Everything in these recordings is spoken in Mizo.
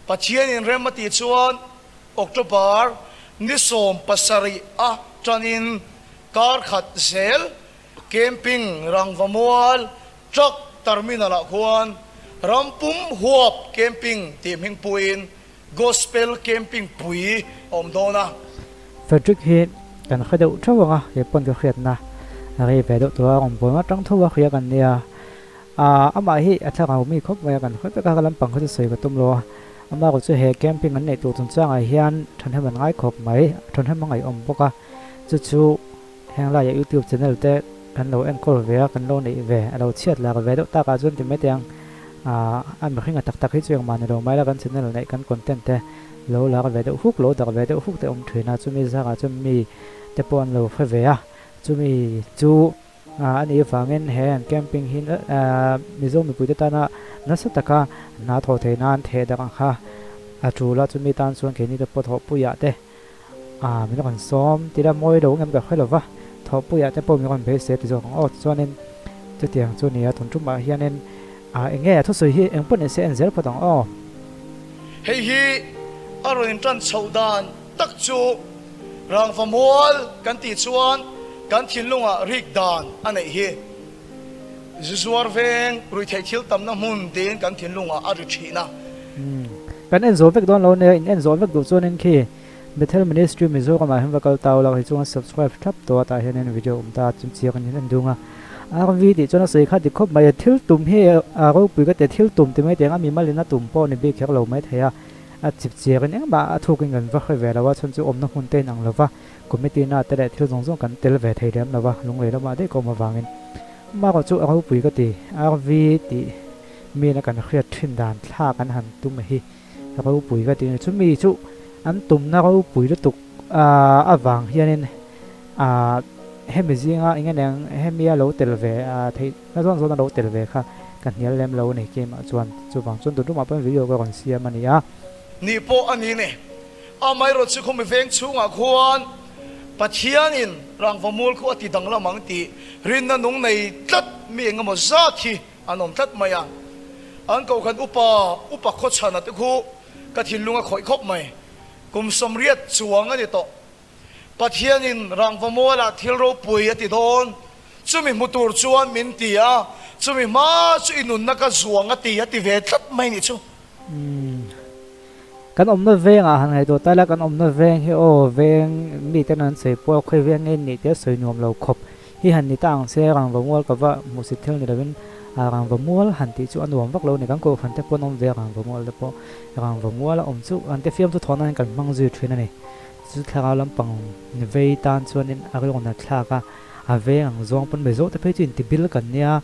Pathianin rem a tih chuan October ni 17 a tanin kar khat zel camping Rangvamual Truck Terminal ah khuan rampum huap camping tih hming puiin Gospel Camping pui a awm dawn a. Frederick hi kan hre deuh theuh ang a, kei pawn ka hriatna a rei ve deuh tawh a, rawn bawl atang tho a hria kan nia. Aaa amah hi a thlarau mi khawp mai a, kan hre vek a, ka lampang kha chu sawi ka tum lo a. Amah erawh chu he camping an neih tur chungchangah hian thahnem an ngai khawp mai, thahnem a ngaihawm bawk a, chu chu heng laiah YouTube channel te kan lo enkawl ve a, kan lo neih ve, a lo chhiat lak ve deuh takah chuan ti mai teh ang. Aaa a mihring a tak tak hi chu engmah ni lo mai la, kan channel neih kan content te lo lak ve deuh huk, lo dak ve deuh huk te awm thin a, chumi zangah chuan mi te pawh an lo hre ve a, chumi chu a nih avangin he an camping hi Mizo mipuite tana nasa taka hna thawh theih nan theh dak ang kha a tul a, chumi tan chuan keini te pawh thawhpuiah te min rawn sawm tila mawi lo ngem ka hre lova, thawhpuiah te pawh min rawn beisei ti zawk ang aw. Tichuanin chutiang chu nia tun tumah hianin eng nge a thusawi hi eng pawh nise en zel phawt ang aw. Hei hi a rawn intan chhoh dan tak chu Rangva mual kan tih chuan kan thinlungah rik dan a neih hi. Zuzuar veng ruihtheih thil tamna hmun tiin kan thinlungah a ri thin a. Umm. Kan en zawh vek dawn lo nia, in en zawh vek duh chuanin khi Bethel Ministry Mizoram ah hian va kal tau lo, hei chuan subscribe thlap tawh a tah hianin video awm ta chim chiang in en dung a. RV tih chuan a sawi kha dik khawp mai a, thil tum hi a ropui ka ti, thil tum ti mai teh ang a mimal in a tum pawh ni bik kher lo mai thei a, a chip chiang in engmah a thuk in kan va hre ve lo a, chhan chu awmna hmun te in ang lo va. Committee na te leh thil zawng zawng kan tel ve thei lem lo va, lunglei lamah daih ka awm avangin Marawh chu a ropui ka ti, RV tih miin a kan hriat thin dan thla kan han tum hi ropui ka ti a ni. Chumi chu an tumna ropui lutuk avang hianin hemi zinga eng eng hemi a lo tel ve theih na zawn zawn a lo tel ve kha ka hnial lem lo a ni keimah chuan. Chuvang chuan tun tumah pawhin video ka rawn siam a ni a. Nih pawh a ni ni. Amaherawhchu chu khawmi veng chhungah khuan Pathianin rangvamul khu a ti danglam ang tih rinna nung nei tlat mi engemaw zat hi an awm tlat mai a. An kohhran upa, upa khawchhana te khu ka thinlung a khawih khawp mai. Kum 80 chuang a ni tawh. Pathianin rangvamualah thil ropui a ti dawn. Chumi hmu tur chuan min ti a, chumi hma chu i nunna ka zuang a ti a ti ve tlat mai nih chu. Umm. Kan awmna vengah han ngaihtuah ta ila, kan awmna veng hi aw veng miten an sawi pawh khawi veng nge nih te sawi nuam lo khawp hi han ni ta ang se, rangva mual ka va hmuhsit thil ni lovin rangva mual han tih chu a nuam vak lo a ni. Kan kohhran te pawh an awm ve a, rangva mual te pawh rangva mual a awm chu an te fiamthu thawhna hian kan hmang zui thin a ni. Chu thlarau lampang vei tan chuanin a rilru nat thlak a, a veng ang zawng pawn Mizo te phei chu intibil kan nia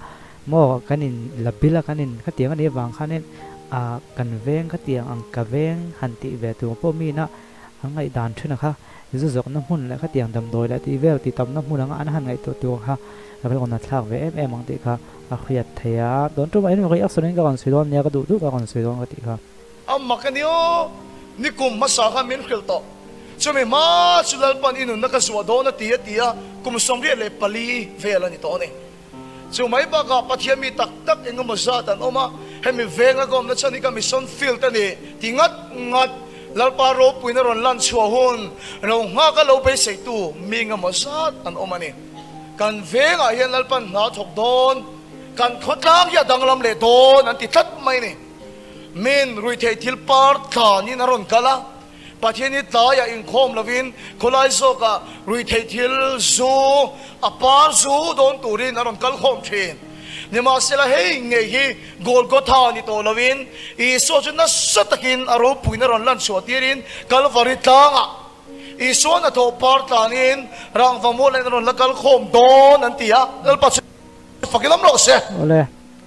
maw kan in la bil a kan in khatiang a nih avang khanin A kan veng khatiang ang ka veng han tih ve tur pawh mi ina an ngaihdan thin a kha zu zawkna hmun leh khatiang damdawi leh tih vel tih tamna hmun anga an han ngaihtuah tur kha rilru thlak ve em em ang tih kha a hriat thei a. Dawn tumah in reaction in ka rawn sawi dawn nia ka duh duh ka rawn sawi dawn ka tih kha. A mak a ni aw, nikum hmasa khan min hrilh tawh. Chumi hma chu Lalpan i nunna ka zuah dawn a ti a ti a, kum 74 vel a ni tawh a ni. Chu mai bakah Pathian mi tak tak eng emaw zat an awm a, hemi venga ka awmna chhan hi ka mission field a ni ti ngat ngat. Lalpa ropuina rawn lan chhuah hun lo nghaka lo beiseitu mi eng emaw zat an awm a ni. Kan vengah hian Lalpan hna thawk dawn, kan khawtlang hi a danglam leh dawn an ti tlat mai a ni. Min ruihtheih thil par tlanin a rawn kal a. Pathian hi tlaiah inkhawm lovin khawlai zawkah ruihtheih thil zu, a par zu dawn turin a rawn kal khawm thin. Nimahsela hei ngei hi Golgotha ni tawh lovin Isua chu nasa takin a ropuina rawn lan chhuah tirin Kalvari tlangah Isua'n a thawh par tlanin rangva mualin a rawn la kal khawm dawn an ti a, Lalpa chu fak i lam rawh se. Awle.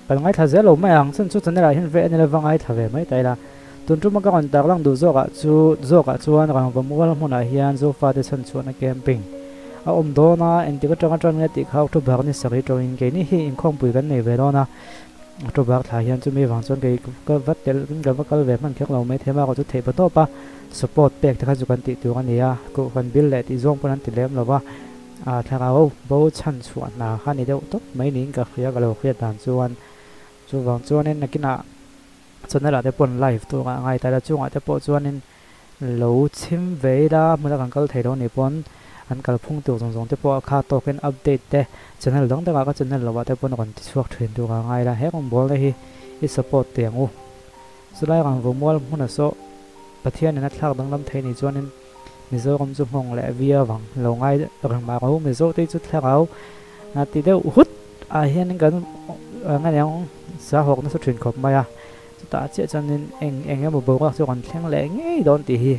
Kan ngaithla zel lo mai ang, chun chu channel ah hian ve en ila va ngaithla ve mai ta ila. Tun tuma ka rawn tarlang duh zawkah chu zawkah chuan Rangva mual hmunah hian Zofate chhan chhuahna camping a awm dawn a, engtik atanga tan nge tih kha October ni sarih tawngin keini hi inkhawmpui kan nei ve dawn a, October thla hian chumi vang chuan kei ka va tel ka va kal ve hman kher lo mai thei a, erawh chu theih pa tawp a support pek te kha chu kan tih tur a ni a, kohhran bil leh tih zawng pawn an ti lem lo va. A thlarau bo chhan chhuah hna kha ni deuh tawp mai niin ka hria ka lo hriat dan chuan. Chuvang chuanin nakinah Channel ah te pawn live tur ah ngai ta ila chungah te pawh chuanin lo chhim ve ila hmuna kan kal thei lo nih pawn an kalphung tur zawng zawng te pawh a kha tawkin update te channel dang dangah ka channel lovah te pawn rawn ti chhuak thin tur ah ngai ila he rawngbawlna hi i support teh ang u. Chulai rangvamual hmuna saw Pathianin a thlak danglam thei nih chuanin Mizoram chu nghawng leh via vang lo ngai reng mah ro Mizo te chu thlarau a ti deuh hut ah hianin kan nga niang sa hawk nasa thin khawp mai a, chutah chiah chuanin eng eng emaw boruak chu rawn thleng leh ngei dawn tih hi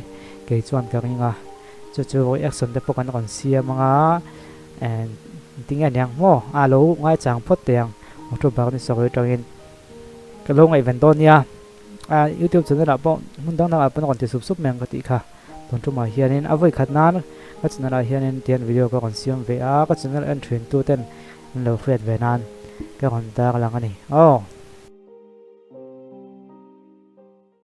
kei chuan ka ring a, chu chu reaction te pawh kan rawn siam anga tinge niang maw a lo ngaichang phawt teh ang October ni sawi atangin ka lo ngaihven dawn nia. Ah youtube channel ah pawh hmun dang dang ah pawn a rawn ti sup sup mai ang ka tih kha. Tun tumah hianin a vawi khat nan ka channel ah hianin tian video ka rawn siam ve a, ka channel en thin tu ten an lo hriat ve nan ka rawn tar lang a ni. Aw.